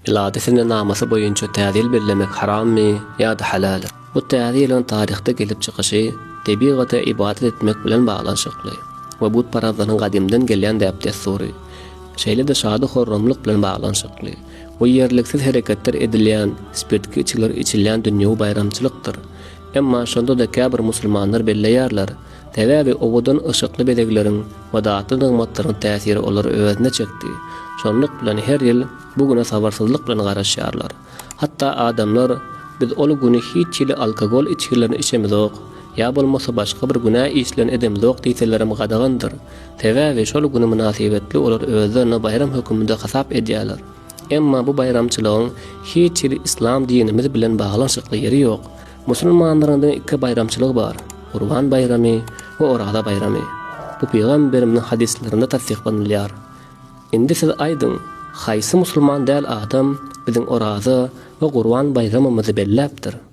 Milady senenamasy boýunça Täze ýyl bellemek harammy ýa-da halal? Bu Täze ýylyň taryhda gelip çykyşy tebigata ybadat etmek bilen baglanyşykly we butparazlaryň gadymdan gelýän däp-dessury, şeýle-de şady-horramlyk bilen baglanyşykly we ýerliksiz hereketler edilýän, spirtki içgiler içilýän dünýewi baýramçylykdyr. Emma şonda-da käbir musulmanlar belleýärler, Sebäbi owadan yşykly bezegleriň we datly nygmatlaryň täsiri olary özüne çekdi. Şonluk bilen her ýyl bu güne sabyrsyzlyk bilen garaşýarlar. Hatda adamlar Biz ol güni hiç hili alkogol içgilerini içemizok, ýa bolmasa başga bir günä işlerini edemizok diýselerem gadagandyr. Sebäbi şol güni mynasybetli olar özlerine baýram höküminde hasap edýärler. Emma bu baýramçylygyň hiç hili yslam dinimiz bilen baglanyşykly ýeri ýok. Musulmanlaryň diňe iki baýramçylygy bar, Gurban baýramy we Oraza baýramy. Bu pygamberimiziň hadyslarynda tassyklanylýar. Indi siz aýdyň, haýsy musulman däl adam biziň Oraza we Gurban baýramymyzy belläpdir?